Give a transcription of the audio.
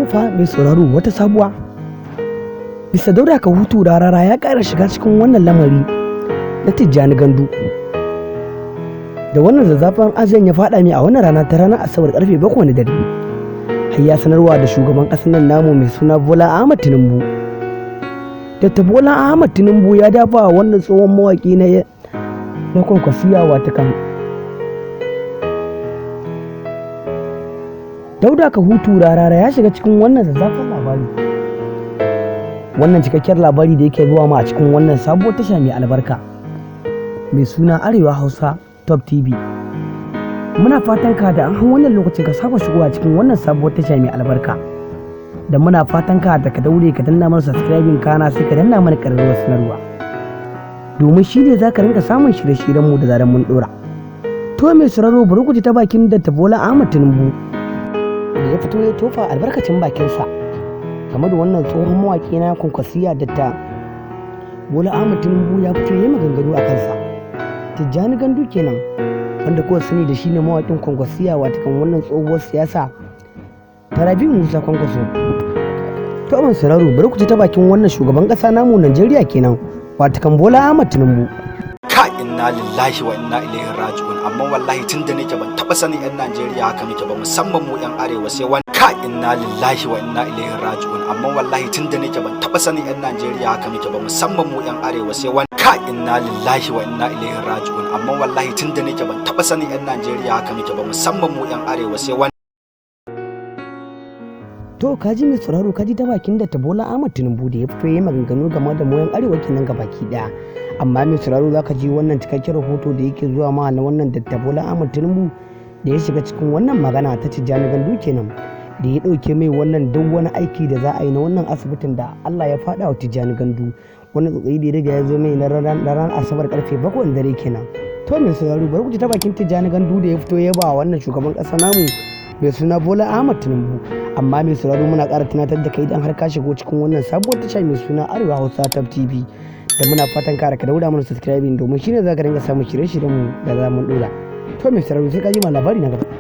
To fa mai sauraro, wata sabuwa. Mr. Dauda Kahutu Rarara ya ƙara shiga cikin wannan lamari na Tijjani Gandu. Da wannan zazzafan aziyan ya faɗa mai a wannan rana ta ranar Asabar karfe 7 na dare. Har ya sanarwa da shugaban ƙasar nan namu mai suna Bola Ahmad Tinubu. Dr. Bola Ahmad Tinubu ya dafa wannan tsohon mawaƙi na Kwankwasiya, watakan Dauda Kahutu Rarara, ya shiga cikin wannan zazzafan labari. Wannan cikakkiyar labari da yake zuwa ma a cikin wannan sabuwar tasha mai albarka mai suna Arewa Hausa Top TV. Muna fatan ka da an wannan lokacin ka saba shigowa cikin wannan sabuwar tasha mai albarka. Da muna fatan ka da ka daure ka danna mana subscribing, kana sai ka danna mana ƙararrawar sanarwa. Domin shi ne za ka rinka samun shirye-shiryenmu da zarar mun ɗora. To mai sauraro, bari ku ji ta bakin da Bola Ahmad Tinubu da ya fito ya tofa albarkacin bakinsa game da wannan tsohon mawaƙi na Kwankwasiya. Da Bola Ahmad Tinubu ya fito ya yi maganganu a kansa. Tijjani Gandu kenan, wanda kuka sani da shi ne mawaƙin Kwankwasiya, watakan wannan tsohuwar siyasa ta Rabi'u Musa Kwankwaso. To mai sauraro, bari ku ji ta bakin wannan shugaban ƙasa namu Najeriya kenan, watakan Bola Ahmad Tinubu. Ka inna lillahi wa inna ilaihi raji'un. Amma wallahi tunda nake ban taba sanin yan Najeriya haka muke ba, musamman mu yan arewa, sai wani. Ka inna lillahi wa inna ilaihi raji'un. Amma wallahi tunda nake ban taba sanin yan Najeriya haka muke ba, musamman mu yan arewa, sai wani. Ka inna lillahi wa inna ilaihi raji'un. Amma wallahi tunda nake ban taba sanin yan Najeriya haka muke ba, musamman mu yan arewa, sai wani. To kaji mai sauraro, kaji ta bakin da Bola Ahmad Tinubu da ya fito ya yi maganganu game da mu yan arewa kenan baki daya. Amma mai sauraro, zaka ji wannan cikakken rahoto da yake zuwa ma na wannan da Bola Ahmad Tinubu da ya shiga cikin wannan magana ta Tijjani Gandu kenan, da ya ɗauke mai wannan duk wani aiki da za a yi na wannan asibitin da Allah ya faɗa wa Tijjani Gandu. Wannan tsotsayi da ya riga ya zo mai na ranar Asabar karfe 7 dare kenan. To mai sauraro, bari ku ji ta bakin Tijjani Gandu da ya fito ya ba wannan shugaban ƙasa namu mai suna Bola Ahmad Tinubu. Amma mai sauraro, muna ƙara tunatar da kai, idan har ka shigo cikin wannan sabuwar tasha mai suna Arewa Hausa Top TV, da muna fatan ka ka daura mana subscribing, domin shine za ka dinga samun shirye-shiryen mu da za mu dora. To mai sauraro, sai ka ji ma labari na gaba.